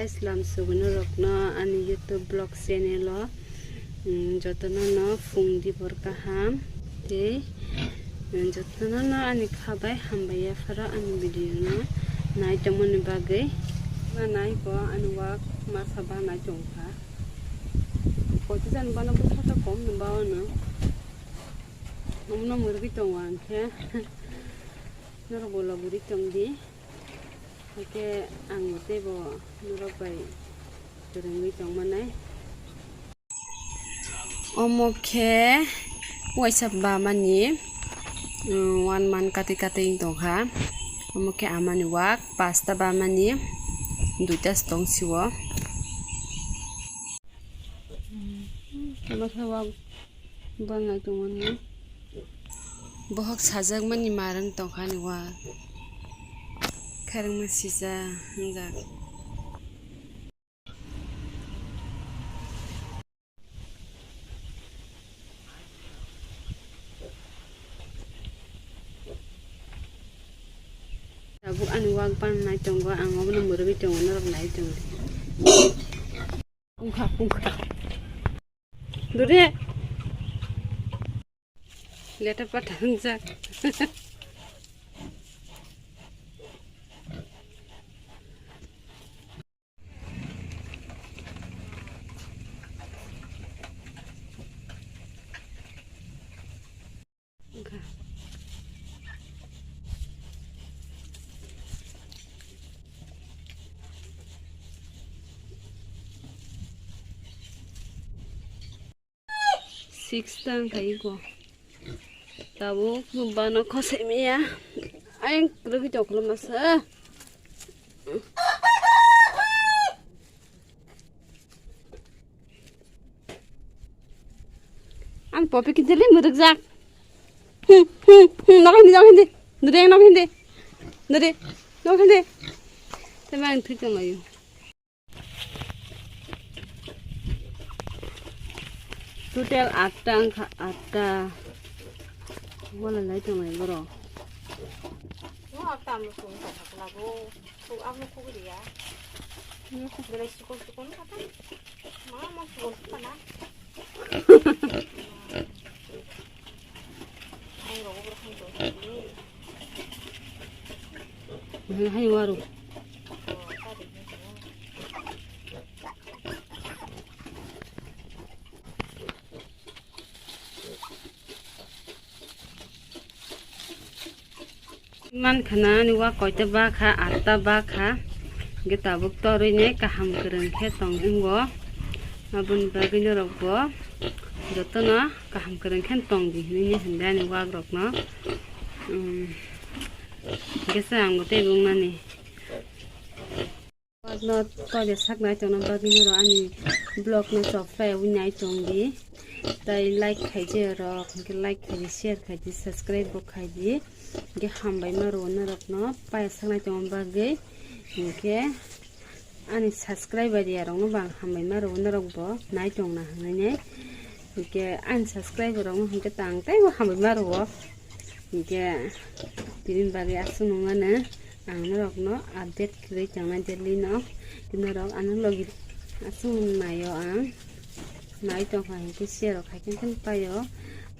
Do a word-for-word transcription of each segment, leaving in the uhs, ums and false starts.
Islam suguno rokno ani YouTube vlog channel o, mm, jotono no phung dibor kaham tei, mm, jotono no ani kha bai hambai yapharo ani video no nai tongmani bagwi. Ma nai bo ani wak masa ba nai tongkha. Koti jani bana bwsata kom no ba ono. Omono mwrwgwi tongo ang khe. Norok bo logwi tong di. Hake ang bo teibo norok bai kwrwngwi tongmanai. Omo khe waisa bamani, mm, one month kati kati wng tongkha. Omo khe amani wak pasta bamani duita se tong sio. Omo khe wak. Bana tongmani. Bohok sajakmani marwng tongkha ni wa. Kharangma sija wngjak. Tabuk ani wak ban nai tongo, ang obono mwrwgwi tongo, norok nai tongdi. Ungkha, ungkha. Dure. Letter pata wngjak. Ungkha. Six tang khai ko. Tabuk bano khosai maya. Ayang rwgwi tongkhlama sa. Ang popi kinti le muruk jak. Hmm, hmm, hmm, nok hindi, nok hindi. Dure nok hindi. Dure nok hindi. Tama ang thik tong layu. Total atta wngkha, atta. Wala lai tongnai borok. Mo atta mo sung sa thak lago. Sung amo kugri ya. Belai sukun sukun kata. Ma mo sukun sukun na. Ang rogo borok hang tong. Hai waru. Mankha na ani wa koita bakha, atta bakha. Hingke tabuk torwi ne kaham kwrwng khe tong wngo. Aboni bagwi norok bo jotono kaham kwrwng khe tong di hinwi ne hwnde ani wak rok no. Um, hingke se ang bo tei bo wngnani. Vlog no koide sak nai tongna bagwi norok ani vlog no chop khlai wi nai tong di. Tai like khai di rok, hingke like khai di, share khai di, subscribe bo khai di. Hingke hambai ma rwo norok no paya sak nai tongna bagwi. Hingke ani subscriber ya rok no bang hambai ma rwo norok bo nai tongna hinwi nai. Hingke ani subscriber rok no hingke tang tei bo hambai ma rwo. Hingke tini bagwi aswk nung mano. Ang norokno update kwrwi tongnai daily no. Norok ano logi aswk naio ang. Nai tongkha hinkhe share rok khai khe paio.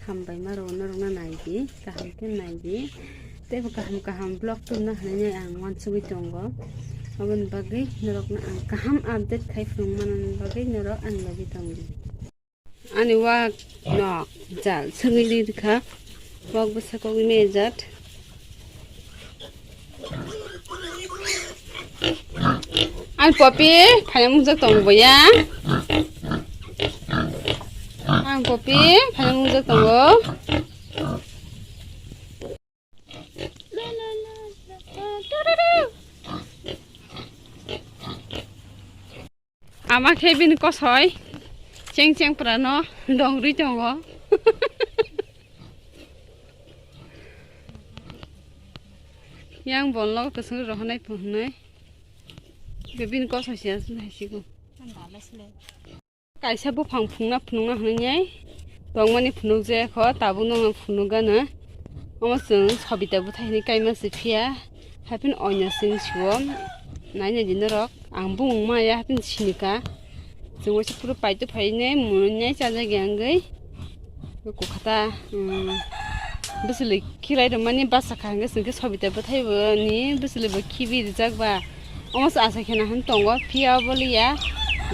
Hambai ma rwo norokno nai di, kaham khe nai di. Teibo kaham kaham vlog tubuna hinwi ang uansugwi tongo. Aboni bagwi norokno ang kaham update khai phunuk manani bagwi norok ani logi tong di. Ani wak no jal sengwi ri kha. Wak bwsa kok mejat. Ani popi phaina mujak tongo boya. Ani popi phaina mujak tongo. Ama khe bini kosoi cheng cheng pura no dong rwi tongo. Yang bon lo kwswng rohonai phunai. Bini kosoi se aswk hai sigo. Kaisa buphang phunukna phunukna hwnwi tongmani phunukjaya kho, tabukno phunukgano. Omo chwng Sabita bwthai hwnwi kaima se phiya, hapheno oina chwng suo naina di norok. Ang bumung maya hapin sinika. Chwng waisa puro paito phainai, munai chajak ya wngwi. Kukhata, um, bwswlwi khirai rwmani basa kha hwnkhe chwngkhe Sobita bwthai bo ni bwswlwi bo khibi rijak ba. Omo se asa khena hwn tongo, phiya boliya.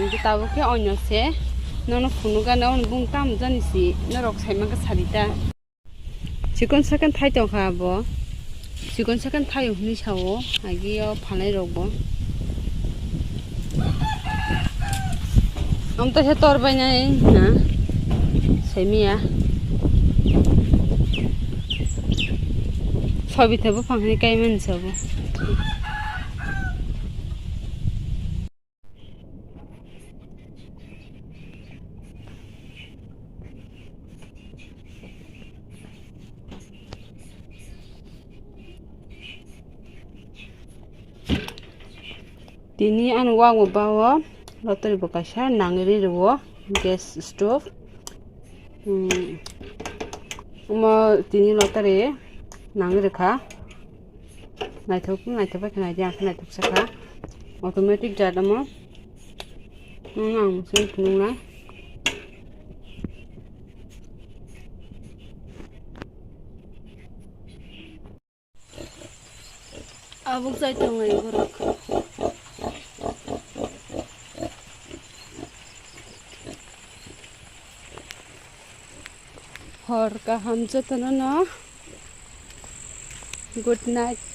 Hwnkhe tabuk khe onyo se. Nono phunukgano, bung tamo jani si, norok sai mankha sadi ta. Chikon sakon thai tongkha abo. Chikon sakon thaio hwnwi sao, agi o phalai rokbo. Amto he tor bainai na. Saimiya. Sobita buphang hai kaiman sabo. Tini ani wango bao lottery bo kaisa nangri rwo gas stove. Hmm. Omo tini lottery nangri kha. Naithok, naithok bai khe naidi, ang khe naithok sakha. Automatic jat omo. Nwng ang sini phunuknai. Abuk jai tongo borok. Hor kaham jotono no. Good night.